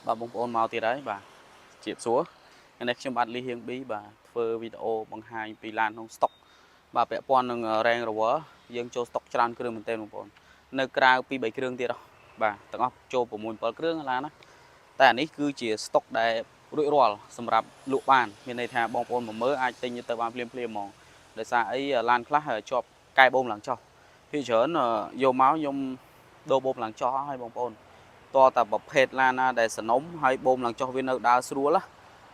បាទបងប្អូនមកទៀតហើយបាទជៀបសួរថ្ងៃនេះខ្ញុំបាទលីហៀងប៊ីបាទធ្វើវីដេអូបង្ហាញពីឡានក្នុងស្តុកបាទពាក់ព័ន្ធនឹង Range Rover យើងចូលស្តុកច្រើនគ្រឿងមែនទែនបងប្អូននៅក្រៅ2 3គ្រឿងទៀតបាទទាំងអស់ចូល6 7គ្រឿងឡានណាតែអានេះគឺជាស្តុកដែលរួចរាល់សម្រាប់លក់បានមានន័យថាបងប្អូនមកមើលអាចទិញទៅបានភ្លាមភ្លាមហ្មងដោយសារអីឡានខ្លះជាប់កែបូមឡើងចុះភាគច្រើនយកមកខ្ញុំដូរបូមឡើងចុះឲ្យបងប្អូន តតែប្រភេទឡានណាដែលសនំហើយបូមឡើងចុះវានៅដើរស្រួលណា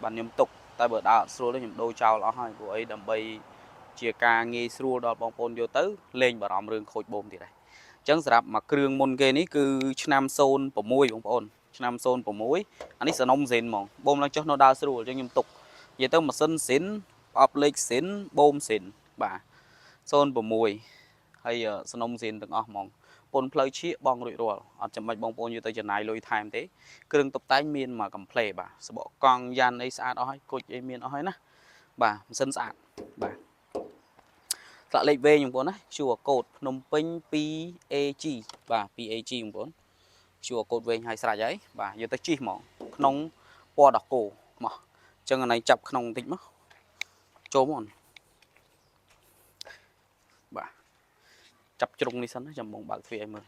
បាទខ្ញុំទុកតែបើដើរអត់ស្រួលទេខ្ញុំដូរចោលអស់ហើយព្រោះអីដើម្បីជាការងាយស្រួលដល់បងប្អូនយកទៅលេងបារម្ភរឿងខូចបូមទៀតហើយអញ្ចឹងសម្រាប់មួយគ្រឿងមុនគេនេះគឺឆ្នាំ06បងប្អូនឆ្នាំ06អានេះសនំស៊ីនហ្មងបូមឡើងចុះនៅដើរស្រួលអញ្ចឹងខ្ញុំទុកនិយាយទៅម៉ាស៊ីនស៊ីនប្រអប់លេខស៊ីនបូមស៊ីនបាទ06ហើយសនំស៊ីនទាំងអស់ហ្មង ពន្ធផ្លូវឈៀកបងរួចរាល់អត់ចាំបាច់បងប្អូនយកទៅចំណាយលុយថែមទេគ្រឿងតុបតែងមានមកកំផ្លេបាទសបកកង់យ៉ាន់អីស្អាតអស់ហើយគុជអីមានអស់ហើយណាបាទម៉ាស៊ីនស្អាតបាទស្លាកលេខវែងបងប្អូនណា QR code ភ្នំពេញ 2AG បាទ 2AG បងប្អូន QR code វែងហើយស្រេចហើយបាទយកទៅជិះហ្មងក្នុងពណ៌ដោះគោមកអញ្ចឹងអានេះចាប់ក្នុងបន្តិចមកចូលមកបាទចាប់ជ្រុងនេះសិនណាចាំបងបើកទ្វារឲ្យមើល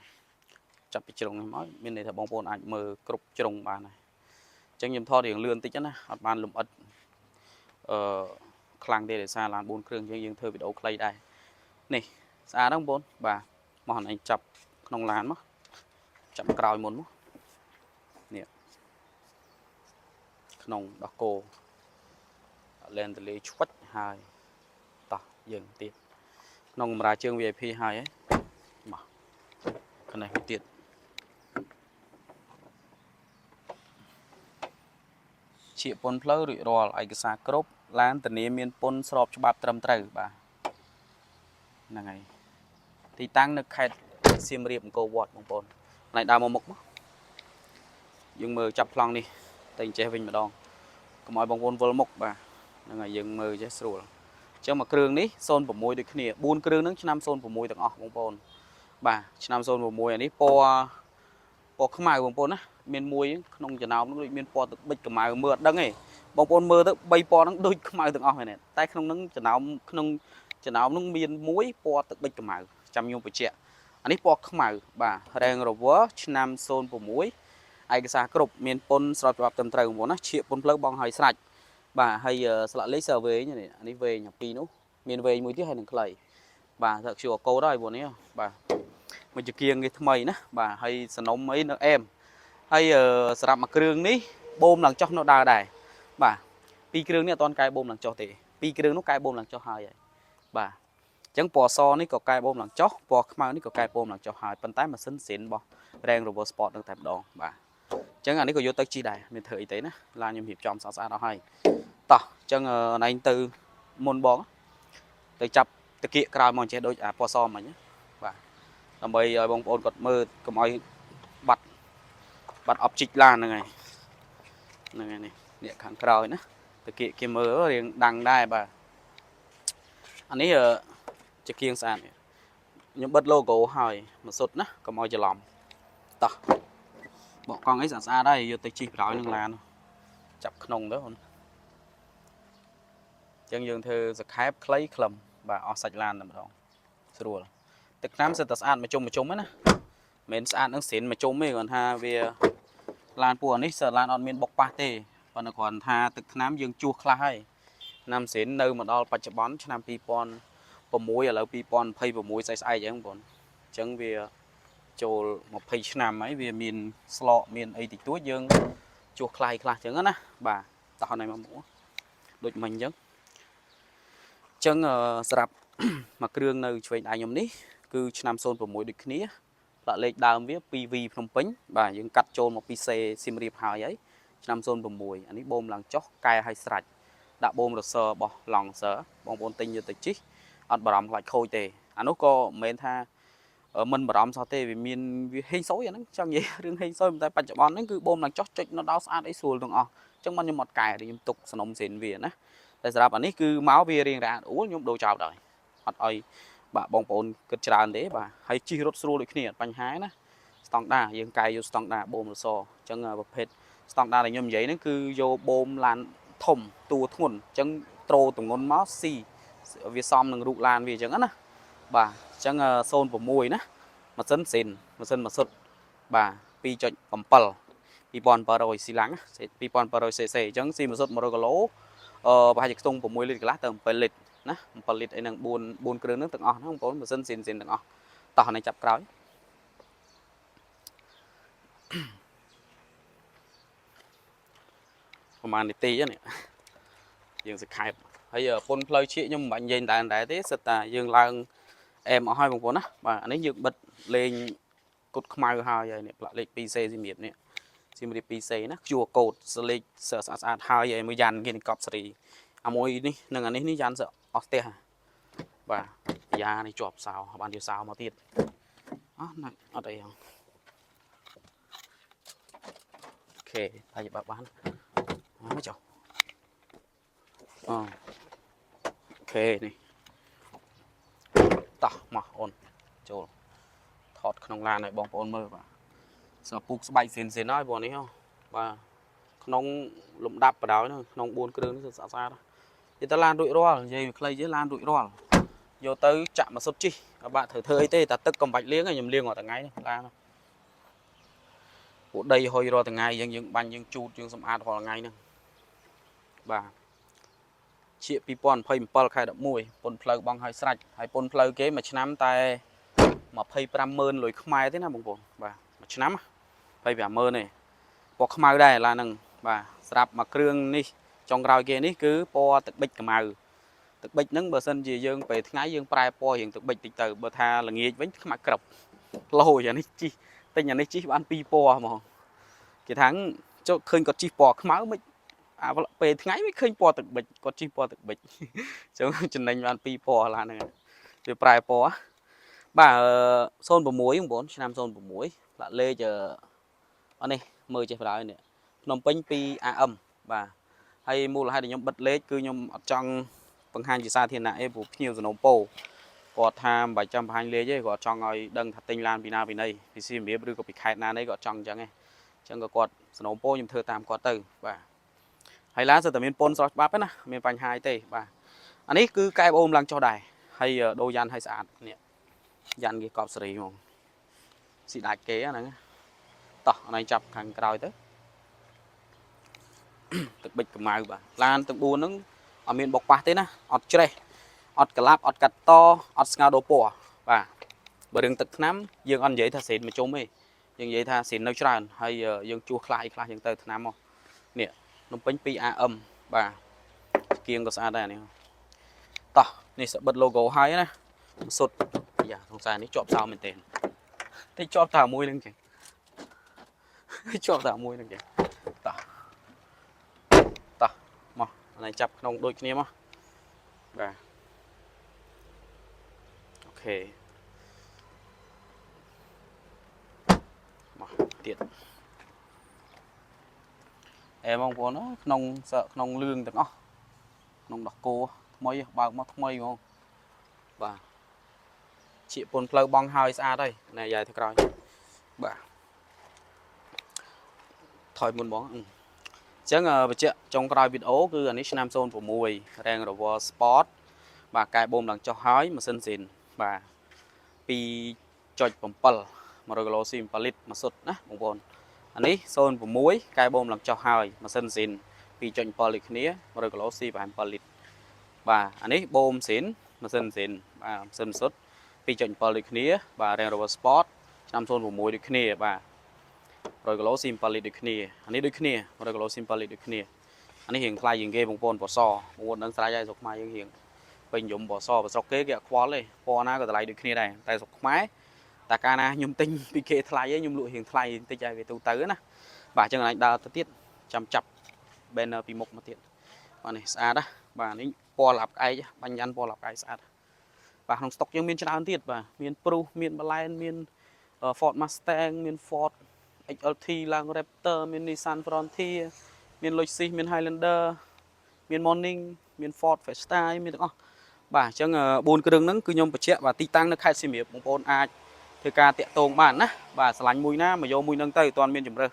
ចាប់ពីជ្រុងនេះមកមានន័យថាបងប្អូនអាចមើលគ្រប់ជ្រុងបានហើយអញ្ចឹងខ្ញុំថតរៀងលឿនតិចណាអត់បានលំអិតអឺខ្លាំងទេដោយសារឡាន4គ្រឿងយើងយើងធ្វើវីដេអូខ្លីដែរនេះស្អាតហ្នឹងបងប្អូនបាទមកឯងចាប់ក្នុងឡានមកចាប់ក្រោយមុនមកនេះក្នុងដោះគោលែនតលេឆ្វិចហើយតោះយើងទៀតក្នុងកម្រាលជើង VIP ហើយមកខាងនេះមួយទៀត ជាពន្ធផ្លូវរួចរាល់ឯកសារគ្រប់ឡានធានាមានពន្ធស្របច្បាប់ត្រឹមត្រូវបាទហ្នឹងហើយទីតាំងនៅខេត្តសៀមរាបអង្គរវត្តបងប្អូនផ្នែកដើមមកមុខមកយើងមើលចាប់ប្លង់នេះតែចេះវិញម្ដងកុំឲ្យបងប្អូនវិលមុខបាទហ្នឹងហើយយើងមើលចេះស្រួលអញ្ចឹងមួយគ្រឿងនេះ06ដូចគ្នា4គ្រឿងហ្នឹងឆ្នាំ06ទាំងអស់បងប្អូនបាទឆ្នាំ06អានេះពណ៌ពណ៌ខ្មៅបងប្អូនណាមានមួយក្នុងចំណោមហ្នឹងដូចមានពណ៌ទឹកប៊ិចកម្ៅមើលអត់ដឹងទេបងប្អូនមើលទៅ3ពណ៌ហ្នឹងដូចខ្មៅទាំងអស់មែនទេតែក្នុងហ្នឹងចំណោមក្នុងចំណោមហ្នឹងមានមួយពណ៌ទឹកប៊ិចកម្ៅចាំខ្ញុំបញ្ជាក់អានេះពណ៌ខ្មៅបាទ Range Rover ឆ្នាំ06ឯកសារគ្រប់មានពន្ធស្របច្បាប់ត្រឹមត្រូវបងប្អូនណាឈៀកពន្ធផ្លូវបងហើយស្រេចបាទហើយស្លាកលេខសើវែងនេះអានេះវែងអាពីរនោះមានវែងមួយទៀតហើយនឹងខ្លីបាទតែ QR code ហើយបងនេះបាទមួយជាគៀងគេថ្មីណាបាទហើយសនំអីនៅអែមហើយសម្រាប់មួយគ្រឿងនេះបូមឡើងចុះនៅដើរដែរបាទពីរគ្រឿងនេះអត់ទាន់កែបូមឡើងចុះទេពីរគ្រឿងនោះកែបូមឡើងចុះហើយហើយបាទអញ្ចឹងពណ៌សនេះក៏កែបូមឡើងចុះពណ៌ខ្មៅនេះក៏កែបូមឡើងចុះហើយប៉ុន្តែម៉ាស៊ីនស៊ីនរបស់ Range Rover Sport នឹងតែម្ដងបាទអញ្ចឹងអានេះក៏យកទៅជិះដែរមានធ្វើអីទេណាឡានខ្ញុំរៀបចំស្អាតស្អាតអស់ហើយតោះអញ្ចឹងអនឯងទៅមុនបងទៅចាប់តកៀកក្រោយមកចេះដូចអាពណ៌សមិញណាបាទដើម្បីឲ្យបងប្អូនគាត់មើលកុំឲ្យបាត់បាត់ object ឡានហ្នឹងហើយហ្នឹងហើយនេះនេះខាងក្រោយណាតកៀកគេមើលរៀងដាំងដែរបាទអានេះជាគៀងស្អាតខ្ញុំបិទ logo ហើយមួយសុទ្ធណាកុំឲ្យច្រឡំតោះបកកង់អីស្អាតស្អាតហើយយកទៅជិះប្រោយនឹងឡានចាប់ក្នុងទៅអូនអញ្ចឹងយើងធ្វើសខែបខ្លីខ្លឹមបាទអស់សាច់ឡានតែម្ដងស្រួលទឹកថ្នាំសិតតែស្អាតមួយជុំមួយជុំហ្នឹងណាមិនមែនស្អាតនឹងស្រិនមួយជុំទេគ្រាន់ថាវាឡានពួកអានេះសិតឡានអត់មានបុកប៉ះទេប៉ុន្តែគ្រាន់ថាទឹកថ្នាំយើងជួសខ្លះហើយថ្នាំស្រិននៅមកដល់បច្ចុប្បន្នឆ្នាំ2006ឥឡូវ2026ស្អែកស្អែកអញ្ចឹងបងប្អូនអញ្ចឹងវាចូល20ឆ្នាំហើយវាមានស្លកមានអីតិចតួចយើងជួសខ្លៃខ្លះអញ្ចឹងណាបាទតោះនេះមកមុខដូចមិញអញ្ចឹងអញ្ចឹងសម្រាប់ មួយគ្រឿងនៅឆ្វេងដៃខ្ញុំនេះគឺឆ្នាំ06ដូចគ្នាផ្លាកលេខដើមវា 2V ភ្នំពេញបាទយើងកាត់ចូលមកពី C សៀមរាបហើយហើយឆ្នាំ06អានេះបូមឡើងចុះកែឲ្យស្រេចដាក់បូមរសើរបស់ Lancer បងប្អូនទិញយកទៅជិះអត់បារម្ភខ្លាចខូចទេអានោះក៏មិនមែនថាមិនបារម្ភសោះទេវាមានវាហេងសូយអាហ្នឹងចង់និយាយរឿងហេងសូយតែបច្ចុប្បន្នហ្នឹងគឺបូមឡើងចុះចុចនៅដល់ស្អាតអីស្រួលទាំងអស់អញ្ចឹងមិនខ្ញុំអត់កែទេខ្ញុំទុកសនំសេនវាណាតែសម្រាប់អានេះគឺមកវារៀងរអាក់អួលខ្ញុំដូរចោលដល់អត់ឲ្យបាទបងប្អូនគិតច្រើនទេបាទហើយជិះរត់ស្រួលដូចគ្នាអត់បញ្ហាណាស្តង់ដាយើងកែយកស្តង់ដាបូមរសអញ្ចឹងប្រភេទ ស្តង់ដារដែលខ្ញុំនិយាយហ្នឹងគឺយកបូមឡានធំតួធ្ងន់អញ្ចឹងត្រូទម្ងន់មកស៊ីវាសមនឹងរូបឡានវាអញ្ចឹងណាបាទអញ្ចឹង06ណាម៉ាស៊ីនស៊ីនម៉ាស៊ីនម៉ាស៊ុតបាទ2.7 2700ស៊ីឡាំង 2700 cc អញ្ចឹងស៊ីម៉ាស៊ុត100គីឡូអឺប្រហែលជាខ្ទង់6លីត្រកន្លះទៅ7លីត្រណា7លីត្រអីហ្នឹង4 4គ្រឿងហ្នឹងទាំងអស់ហ្នឹងបងប្អូនម៉ាស៊ីនស៊ីនស៊ីនទាំងអស់តោះនេះចាប់ក្រោយប្រហែលនាទីនេះយើងសង្ខេបហើយពុនផ្លូវឈៀកខ្ញុំមិនបាច់និយាយតែដែរទេសិតតាយើងឡើងអែមអស់ហើយបងប្អូនណាបាទអានេះយើងបិទលេងគុតខ្មៅហើយហើយនេះផ្លាកលេខ 2C សម្រាប់នេះសៀមរាប 2C ណា QR code សលេខស្អាតស្អាតហើយហើយមួយយ៉ាន់គេនឹងកប់សេរីអាមួយនេះនិងអានេះនេះយ៉ាន់អស់ផ្ទះបាទយ៉ានេះជាប់សោបានយកសោមកទៀតអស់ណាអត់អីហង OK តែបើបានមកចុះអូ OK នេះតោះមកអូនចូលថតក្នុងឡានឲ្យបងប្អូនមើលបាទសពូកស្បែកសេនសេនហើយបងនេះហ៎បាទក្នុងលំដាប់បដ ாய் នោះក្នុង4គ្រឿងនេះស្អាតស្អាតនិយាយទៅឡានរួចរាល់និយាយខ្លីទេឡានរួចរាល់យកទៅចាក់មកសុទ្ធជីអត់បាក់ត្រូវធ្វើអីទេតែទឹកកំបាច់លាងខ្ញុំលាងរាល់ថ្ងៃនេះឡានពួកដីហុយរាល់ថ្ងៃយើងយើងបាញ់យើងជូតយើងសម្អាតរាល់ថ្ងៃហ្នឹងបាទជា2027ខែ11ពុនផ្លូវបងឲ្យស្រេចហើយពុនផ្លូវគេមួយឆ្នាំតែ250,000លុយខ្មែរទេណាបងប្អូនបាទមួយឆ្នាំ250,000ទេពណ៌ខ្មៅដែរឡានហ្នឹងបាទស្រាប់មួយគ្រឿងនេះចុងក្រោយគេនេះគឺពណ៌ទឹកប៊ិចខ្មៅទឹកប៊ិចហ្នឹងបើសិនជាយើងពេលថ្ងៃយើងប្រែពណ៌រៀងទឹកប៊ិចតិចទៅបើថាល្ងាចវិញខ្មៅក្រឹបលោអានេះជីទិញអានេះជីបានពីរពណ៌ហ្មងគេថាចុះឃើញគាត់ជីពណ៌ខ្មៅមិនអាពេលថ្ងៃមិនឃើញពណ៌ទឹកប៊ិចគាត់ជីពណ៌ទឹកប៊ិចអញ្ចឹងចំណេញបានពីរពណ៌ឡានហ្នឹងវាប្រែពណ៌បាទ06បងប្អូនឆ្នាំ06ផ្លាកលេខអនេះមើលចេះបណ្ដោយនេះភ្នំពេញ 2 AM បាទហើយមូលហេតុដែលខ្ញុំបិទលេខគឺខ្ញុំអត់ចង់បង្ហាញជាសាធារណៈអីព្រោះភ្ញៀវសំណូមពោគាត់ថាមិនបាច់ចាំបង្ហាញលេខទេគាត់ចង់ឲ្យដឹងថាទិញឡានពីណាពីណីពីសៀមរាបឬក៏ពីខេត្តណានេះគាត់ចង់អញ្ចឹងឯងអញ្ចឹងក៏គាត់សំណូមពោខ្ញុំធ្វើតាមគាត់ទៅបាទហើយឡានសិតតែមានពន្ធស្រស់ច្បាប់ណាមានបញ្ហាអីទេបាទអានេះគឺកែបអូមឡើងចុះដែរហើយដូរយ៉ាន់ឲ្យស្អាតនេះយ៉ាន់គេកប់សេរីហ្មងស៊ីដាច់គេហ្នឹងតោះអនឯងចាប់ខាងក្រោយទៅទឹកប៊ិចកម្ៅបាទឡានទាំង4ហ្នឹងអត់មានបុកប៉ះទេណាអត់ច្រេះអត់ក្លាប់អត់កាត់តអត់ស្ងោដូរពណ៌បាទបើរឿងទឹកថ្នាំយើងអត់និយាយថាស្រេនមកជុំទេយើងនិយាយថាស្រេននៅច្រើនហើយយើងជួសខ្លះអីខ្លះយើងទៅថ្នាំមកនេះភ្នំពេញ 2AM បាទគៀងក៏ស្អាតដែរនេះតោះនេះសបិត logo ហើយណាសុទ្ធយ៉ាសង្សារនេះជាប់សោមែនទែនតិចជាប់តាមួយហ្នឹងចឹងជាប់តាមួយហ្នឹងចឹងតោះតោះមកអានេះចាប់ក្នុងដូចគ្នាមកបាទ OK មកទៀតអែបងប្អូនក្នុងសក្នុងលឿងទាំងអស់ក្នុងដោះគោថ្មីបើកមកថ្មីហ្មងបាទជាពុនផ្លូវបងហើយស្អាតហើយណែយាយទៅក្រោយបាទថយមុនបងអញ្ចឹងបញ្ជាក់ចុងក្រោយវីដេអូគឺអានេះឆ្នាំ06 Range Rover Sport បាទកែបូមឡើងចុះហើយម៉ាស៊ីនស៊ីនបាទ2.7 100គីឡូស៊ី7លីត្រមួយសុទ្ធណាបងប្អូនអានេះ06កែបូមឡើងចុះហើយម៉ាស៊ីនស៊ីន2.7លីត្រគ្នា100គីឡូស៊ី7លីត្របាទអានេះបូមស៊ីនម៉ាស៊ីនស៊ីនបាទម៉ាស៊ីនសុទ្ធ2.7ដូចគ្នាបាទ Range Rover Sport ឆ្នាំ06ដូចគ្នាបាទ100គីឡូស៊ី7លីត្រដូចគ្នាអានេះដូចគ្នា100គីឡូស៊ី7លីត្រដូចគ្នាអានេះរៀងថ្លៃជាងគេបងប្អូនពណ៌សបងប្អូនដឹងស្រេចហើយស្រុកខ្មែរយើងរៀងពេញនិយមពណ៌សបើស្រុកគេគេអត់ខ្វល់ទេពណ៌ណាក៏តម្លៃដូចគ្នាដែរតែស្រុកខ្មែរតែកាលណាខ្ញុំទិញពីគេថ្លៃឯងខ្ញុំលក់រៀងថ្លៃបន្តិចហើយវាទូទៅណាបាទអញ្ចឹងអាចដើរទៅទៀតចាំចាប់ banner ពីមុខមកទៀតបាទនេះស្អាតណាបាទនេះពណ៌ឡាប់ក្អែកបាញ់យ៉ាន់ពណ៌ឡាប់ក្អែកស្អាតបាទក្នុងស្តុកយើងមានច្រើនទៀតបាទមាន Prius មាន Balen មាន Ford Mustang មាន Ford XLT ឡើង Raptor មាន Nissan Frontier មាន Lexus មាន Highlander មាន Morning មាន Ford Fiesta មានទាំងអស់បាទអញ្ចឹង4គ្រឿងហ្នឹងគឺខ្ញុំបញ្ជាក់បាទទីតាំងនៅខេត្តសៀមរាបបងប្អូនអាចធ្វើការតាក់ទងបានណាបាទឆ្លាញ់មួយណាមកយកមួយហ្នឹងទៅអត់ទាន់មានជំរើស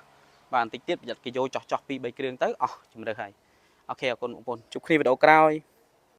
បាទបន្តិចទៀតប្រយ័ត្នគេយកចោះចោះ2 3គ្រឿងទៅអស់ជំរឿហើយ។ OK អរគុណបងប្អូនជួបគ្នាវីដេអូក្រោយ។